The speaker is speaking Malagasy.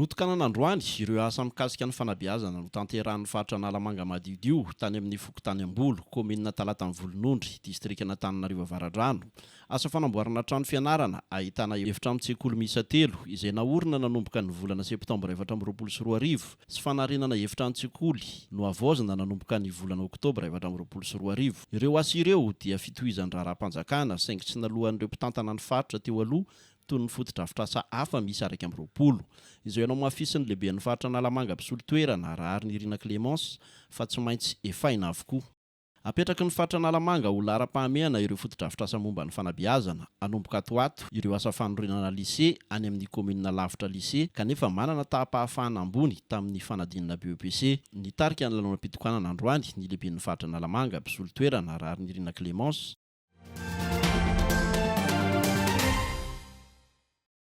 Notokanana androany ireo asa mikasika ny fanabeazana notanterahin'ny faritra Analamanga madiodio tany amin'ny fokontany Ambolo, kaominina Talatan'i Volonondry, distrikan'Antananarivo Avaradrano. Asa fanamboarana trano fianarana ahitana efitranon-tsekoly miisa telo izay naorina nanomboka ny volana septambra 2024 sy fanarenana efitranon-tsekoly nohavaozina nanomboka ny volana oktobra 2024. Ireo asa ireo dia fitohizan'ny raharaham-panjakana saingy tsy naloan'ireo mpitantana ny faritra teo aloha toy ny fotodrafitrasa hafa miisa 21. Izay nohamafisin'ny lehiben'ny faritra Analamanga mpisolo toerana, Raharinirina Clémence, fa tsy maintsy efaina avokoa. Apetraky ny faritra Analamanga ho laharam-pahamehana ireo fotodrafitrasa momba ny fanabeazana. Hanomboka ato ho ato ireo asa fanorenana lycée any amin'ny kaominina lavitra lycée kanefa manana taham-pahafahana ambony tamin'ny fanadinana BEPC. Nitarika ny lanonam-pitokanana androany ny lehiben'ny faritra Analamanga mpisolo toerana, Raharinirina Clémence.